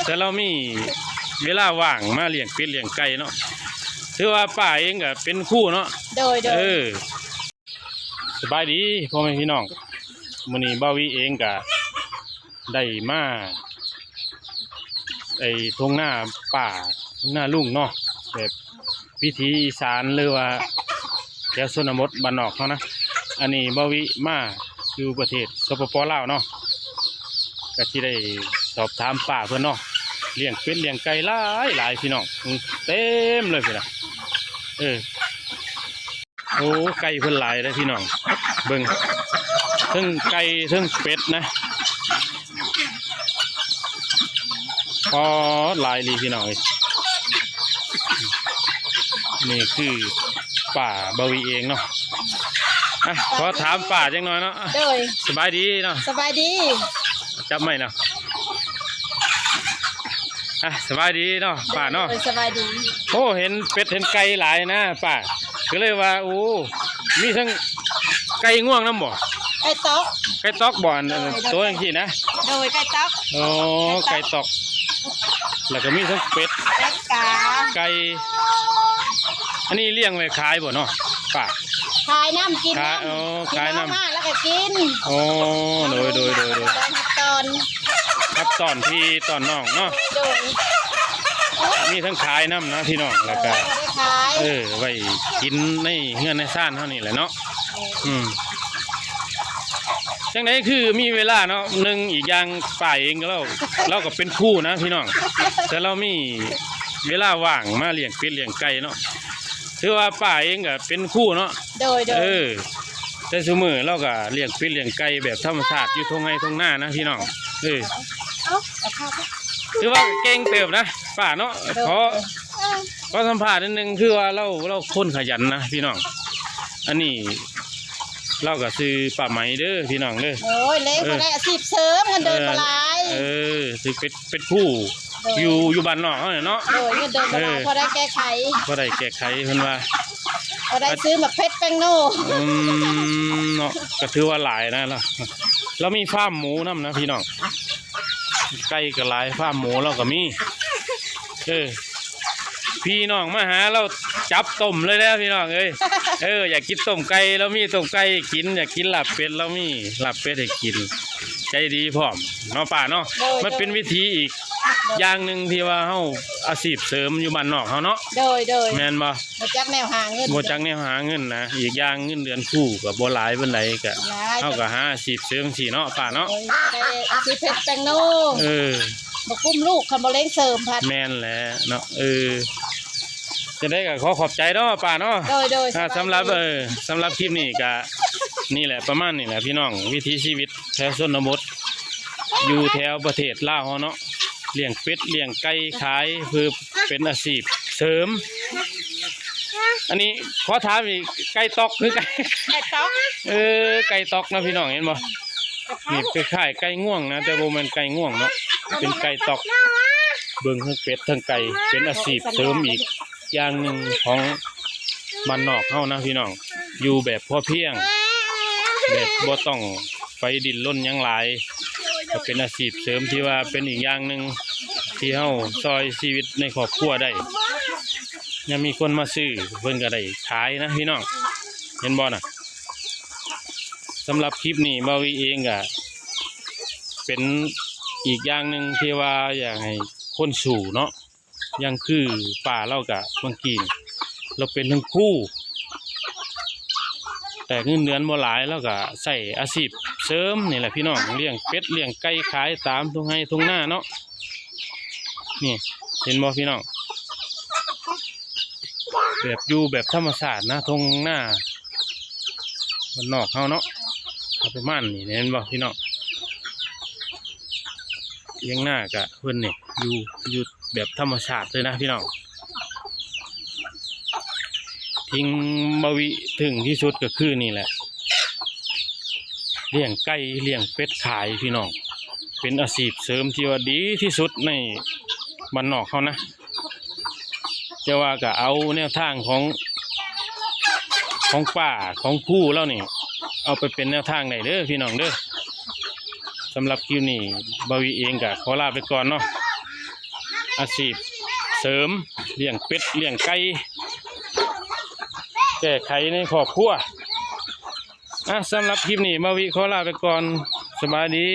ແຕ່ລາວມີເວລາວ່າງມາລ້ຽງເປັດລ້ຽງໄກ່ເນາະ. ຖືວ່າປ້າເອງກໍເປັນຄູເນາະ. ໂດຍໆ ເອີ ສະບາຍດີພໍ່ແມ່ພີ່ນ້ອງ. ມື້ນີ້ບ່າວວິເອງກະໄດ້ມາໄອ້ທົ່ງນາປ້າ ທົ່ງນາລຸງເນາະ ແບບວິຖີອີສານ ຫຼືວ່າແຖວຊົນນະບົດບ້ານນອກເຮົານະ. ອັນນີ້ບ່າວວິມາຢູ່ປະເທດ ສປປ ລາວເນາະ ກະຊິໄດ້ສອບຖາມປ້າເພິ່ນເນາະ. ລ້ຽງເປັດລ້ຽງໄກ່ຫຼາຍໆ ພີ່ນ້ອງ ເຕັມເລີຍພຸ້ນນະ. ເອີ ໂອ້ ໄກ່ເພິ່ນຫຼາຍເດ້ພີ່ນ້ອງ ເບິ່ງ ເທິງໄກ່ເທິງເປັດນະ. ອໍ ຫຼາຍອີ່ຫຼີພີ່ນ້ອງເອີຍ. ນີ້ຄືປ້າບ່າວວິເອງເນາະ. ອ່ະ ຂໍຖາມປ້າຈັກໜ່ອຍເນາະ. ໂດຍ ສະບາຍດີເນາະ. ສະບາຍດີ. ຈັບໄມ້ເນາະ. ອ່ະ ສະບາຍດີເນາະປ້າເນາະ. ໂດຍ ສະບາຍດີ. ໂອ້ ເຫັນເປັດເຫັນໄກ່ຫຼາຍນະປ້າ ກໍເລີຍວ່າ ໂອ້ ມີທັງໄກ່ງວງນຳບໍ່? ໄກ່ຕອກ. ໄກ່ຕອກບໍ່? ອັນ ໂດຍ ໂຕຈັ່ງຊີ້ນະ. ໂດຍ ໄກ່ຕອກ. ໂອ້ ໄກ່ຕອກ ໄກ່ຕອກ ແລ້ວກໍມີທັງເປັດ ເປັດກາ ໄກ່. ອັນນີ້ລ້ຽງໄວ້ຂາຍບໍ່ເນາະປ້າ? ຂາຍນຳ ກິນນຳ. ອໍ ຂາຍນຳ ກິນເອົາມາແລ້ວກໍກິນ. ອໍ ໂດຍໆໆໆ. ຮັບຕ້ອນ ຮັບຕ້ອນພີ່ຕ້ອນນ້ອງເນາະ. ໂດຍ ມີທັງຂາຍນຳນະພີ່ນ້ອງ ແລ້ວກໍ ເອີ ໄວ້ກິນໃນເຮືອນໃນຊານເຮົານີ້ແຫຼະເນາະ. ອືມ ຈັ່ງໃດຄືມີເວລາເນາະ. ໜຶ່ງ ອີກຢ່າງປ້າເອງກໍລາວ ລາວກໍເປັນຄູນະພີ່ນ້ອງ ແຕ່ລາວມີເວລາວ່າງມາລ້ຽງເປັດລ້ຽງໄກ່ເນາະ. ຖືວ່າປ້າເອງກໍເປັນຄູເນາະ. ໂດຍໆ ເອີ ແຕ່ຊຸມື້ລາວກໍລ້ຽງເປັດລ້ຽງໄກ່ແບບທຳມະຊາດຢູ່ທົ່ງໄຮ່ທົ່ງນານະພີ່ນ້ອງ. ເອີ ເອົາ ເອົາເຂົ້າ ຖືວ່າເກັ່ງເຕີບນະປ້າເນາະ. ໂດຍ ຂໍ ຂໍສຳພາດນິດໜຶ່ງ ຄືວ່າລາວ ລາວຄົນຂະຫຍັນນະພີ່ນ້ອງ. ອັນນີ້ລາວກໍຊື່ປ້າໄໝເດີພີ່ນ້ອງເດີ. ໂອ້ຍ ເລີຍ ເອີ ພໍໄດ້ອາຊີບເສີມ ເງິນເດືອນບໍ່ຫຼາຍ. ເອີ ຖືເປັນ ເປັນຄູ ໂດຍ ຢູ່ ຢູ່ບ້ານນອກເຮົານີ້ເນາະ. ໂດຍ ເງິນເດືອນບໍ່ຫຼາຍ ເອີ ພໍໄດ້ແກ້ໄຂ ພໍໄດ້ແກ້ໄຂເພິ່ນວ່າ ພໍໄດ້ຊື້ໝາກເຜັດແປ້ງໂນ. ອືມ ເນາະ ກໍຖືວ່າຫຼາຍນະ. ລາວ ລາວມີຟາມໝູນຳນະພີ່ນ້ອງ. ໄກ່ກໍຫຼາຍ ຟາມໝູລາວກໍມີ. ເອີ ພີ່ນ້ອງມາຫາລາວຈັບຕົ້ມເລີຍເດີພີ່ນ້ອງເອີຍ. ເອີ ຢາກກິນຕົ້ມໄກ່ລາວມີຕົ້ມໄກ່ກິນ ຢາກກິນລາບເປັດລາວມີລາບເປັດໃຫ້ກິນ. ໃຈດີພ້ອມເນາະປ້າເນາະ. ໂດຍ ມັນເປັນວິຖີອີກ ໂດຍ ຢ່າງໜຶ່ງທີ່ວ່າເຮົາອາຊີບເສີມຢູ່ບ້ານນອກເຮົາເນາະ. ໂດຍໆ ແມ່ນບໍ່? ບໍ່ຈັກແນວຫາເງິນ ບໍ່ຈັກແນວຫາເງິນນະ. ອີກຢ່າງເງິນເດືອນຄູກໍບໍ່ຫຼາຍປານໃດ ກໍ ເຮົາກໍຫາອາຊີບເສີມຊີ້ເນາະປ້າເນາະ. ໂດຍ ໄດ້ຊື້ເຜັດແປ້ງໂນ. ເອີ ບໍ່ກຸ້ມລູກ ຄັນບໍ່ລ້ຽງເສີມພັດ. ແມ່ນແຫຼະເນາະ. ເອີ ຈັ່ງໃດກໍຂໍຂອບໃຈເນາະປ້າເນາະ. ໂດຍໆ ອ່າ ສະບາຍດີ. ສຳລັບ ເອີ ສຳລັບຄລິບນີ້ກໍນີ້ແຫຼະ ປະມານນີ້ແຫຼະພີ່ນ້ອງ. ວິຖີຊີວິດແຖວຊົນນະບົດ ຢູ່ແຖວປະເທດລາວເຮົາເນາະ ລ້ຽງເປັດລ້ຽງໄກ່ຂາຍເພື່ອເປັນອາຊີບເສີມ. ອັນນີ້ຂໍຖາມອີກ ໄກ່ຕອກຄືໄກ່ ໄກ່ຕອກ. ເອີ ໄກ່ຕອກນະພີ່ນ້ອງ ເຫັນບໍ່? ນີ້ຄ້າຍໆໄກ່ງວງນະ ແຕ່ບໍ່ແມ່ນໄກ່ງວງເນາະ ເປັນໄກ່ຕອກ. ເບິ່ງທັງເປັດທັງໄກ່ ເປັນອາຊີບເສີມອີກຢ່າງໜຶ່ງຂອງບ້ານນອກເຮົານະພີ່ນ້ອງ. ຢູ່ແບບພໍພຽງ ແບບບໍ່ຕ້ອງໄປດີ້ນລົນຫຍັງຫຼາຍ ກໍເປັນອາຊີບເສີມທີ່ວ່າເປັນອີກຢ່າງໜຶ່ງທີ່ເຮົາຊ່ອຍຊີວິດໃນຄອບຄົວໄດ້. ຍາມມີຄົນມາຊື້ ເພິ່ນກໍໄດ້ຂາຍນະພີ່ນ້ອງ ເຫັນບໍ່ນະ? ສຳລັບຄລິບນີ້ ບ່າວວິເອງກໍເປັນອີກຢ່າງໜຶ່ງທີ່ວ່າຢາກໃຫ້ຄົນສູ້ເນາະ. ຢ່າງຄືປ້າລາວກະບາງກີ້ ລາວເປັນທັງຄູ ແຕ່ເງິນເດືອນບໍ່ຫຼາຍ ລາວກະໃຊ້ອາຊີບເສີມນີ້ແຫຼະພີ່ນ້ອງ ລ້ຽງເປັດລ້ຽງໄກ່ຂາຍຕາມທົ່ງໄຮ່ທົ່ງນາເນາະ. ນີ້ເຫັນບໍ່ພີ່ນ້ອງ ແບບຢູ່ແບບທຳມະຊາດນະ ທົ່ງນາບ້ານນອກເຮົາເນາະ ກໍປະມານນີ້ ເຫັນບໍ່ພີ່ນ້ອງ? ຖຽງນາກະເພິ່ນນີ້ ຢູ່ ຢູ່ແບບທຳມະຊາດເລີຍນະພີ່ນ້ອງ. ທີ່ບ່າວວິທຶ່ງທີ່ສຸດກໍຄືນີ້ແຫຼະ ລ້ຽງໄກ່ລ້ຽງເປັດຂາຍພີ່ນ້ອງ ເປັນອາຊີບເສີມທີ່ວ່າດີທີ່ສຸດໃນບ້ານນອກເຮົານະ. ແຕ່ວ່າກໍເອົາແນວທາງຂອງ ຂອງປ້າຂອງຄູລາວນີ້ ເອົາໄປເປັນແນວທາງໄດ້ເດີພີ່ນ້ອງເດີ. ສຳລັບຄລິບນີ້ ບ່າວວິເອງກໍຂໍລາໄປກ່ອນເນາະ. ອາຊີບເສີມ ລ້ຽງເປັດລ້ຽງໄກ່ ແກ້ໄຂໃນຄອບຄົວ. ອ່ະ ສຳລັບຄລິບນີ້ ມາວິຂໍລາໄປກ່ອນ. ສະບາຍດີ.